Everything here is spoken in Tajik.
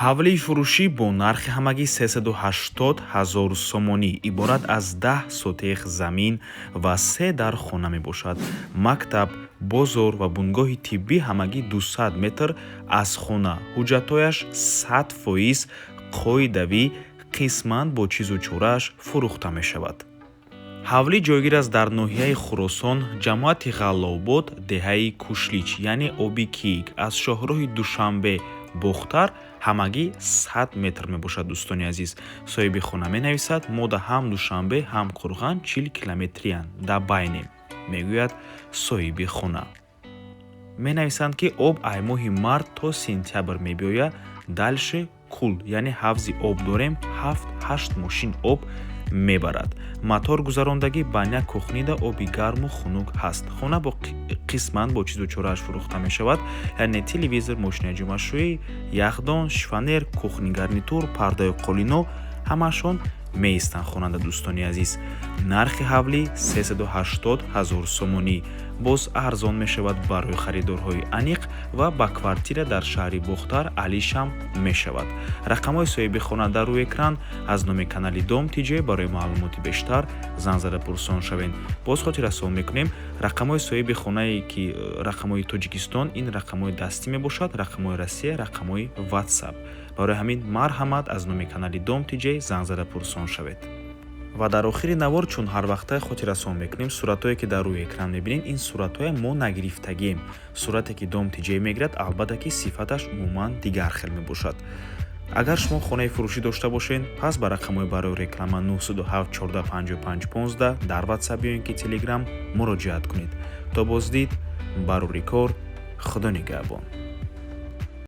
Ҳавлии фурӯшӣ бо нархи ҳамагӣ 380 ҳазор сомонӣ иборат аз 10 сотих замин ва се дар хона мебошад. Мактаб, бозор ва бунгоҳи тиббӣ ҳамагӣ 200 метр аз хона. Ҳуҷҷатҳояш 100% қоидавӣ, қисман бо чизу чорааш фурӯхта мешавад. Ҳавлӣ ҷойгир аст дар ноҳияи Хуросон, ҷамоати Ғаллобод, деҳаи Кушлич, яъне Оби Кийик. Аз шоҳроҳи Душанбе Бохтар ҳамагӣ 100 метр мебошад. Дӯстони азиз, соҳиби хона менависад: мода ҳам Душанбе, ҳам Қурған 40 километриян, да байнем, мегӯяд соҳиби хона. Менависанд, ки об ай моҳи март то сентябр мебиёяд, дальше кул, яъне ҳавзи об дорем, ҳафт ҳашт мошин об мебарад. Мотор гузарондагӣ, баня, кухнида оби гарму хунук ҳаст. Хона бо қисман бо чизу чорааш фурӯхта мешавад, яъне телевизор, мошинаи ҷомашӯӣ, яхдон, шифоньер, кухонный гарнитур, пардаю қолино ҳамаашон меистанд. Хонанда дӯстони азиз, нархи ҳавлӣ 380 ҳазор сомонӣ, боз арзон мешавад барои харидорҳои аниқ ва ба квартира дар шаҳри Бохтар алишам мешавад. Рақамҳои соҳиби хона дар рӯи экран. Аз номи канали Дом ТЖ барои маълумоти бештар занг зада пурсон шавед. Боз хотиррасон мекунем: рақамҳои соҳиби хонае, ки рақамҳои Тоҷикистон, ин рақамҳои дастӣ мебошад, рақамҳои Россия рақамҳои Ватсап. Барои ҳамин марҳамат, аз номи канали Дом ТЖ занг зада пурсон шавед. Ва дар охири навор, чун ҳарвақта хотиррасон мекунем, суратҳое, ки дар рӯи экран мебинед, ин суратҳое мо нагирифтагием. Сурате, ки Дом ТЖ мегирад, албатта, ки сифаташ умуман дигар хел мебошад. Агар шумо хонаи фурӯшӣ дошта бошед, пас ба рақамҳои барои реклама 907 14 55 15 дар Ватсап ё ин ки Телеграм муроҷиат кунед. То боздид, барори кор, Худо нигаҳбон.